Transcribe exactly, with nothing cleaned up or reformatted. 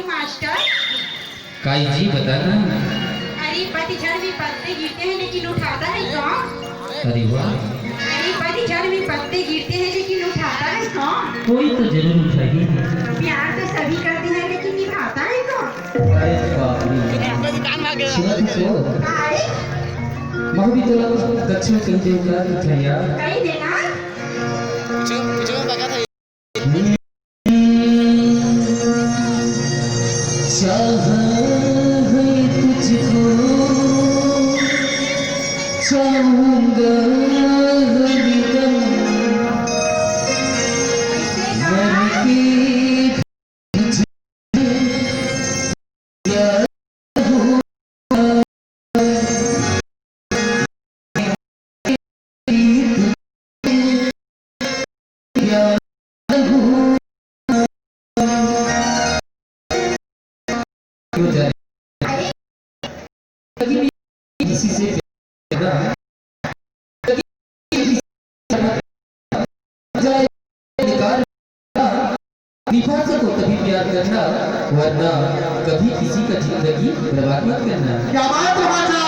Master. काई जी, बता ना। अरे, पतझड़ में पत्ते गिरते हैं, लेकिन उठाता है कौन? अरे वाह। अरे, पतझड़ में पत्ते गिरते हैं, लेकिन उठाता है कौन? कोई तो जरूर उठाही। प्यार तो सभी करते हैं, लेकिन निभाता है कौन? अरे बाप रे। सुना तो सो। अरे। महू भी तोला कुछ दक्षिण कहीं देव का कुछ है यार। कहीं देना। चाहा है तुझको, चाहूंगा हरदम, मर के भी तुझे याद होगा। निभा सको तभी प्यार करना, वरना कभी किसी का जिंदगी बर्बाद मत करना। क्या बात है,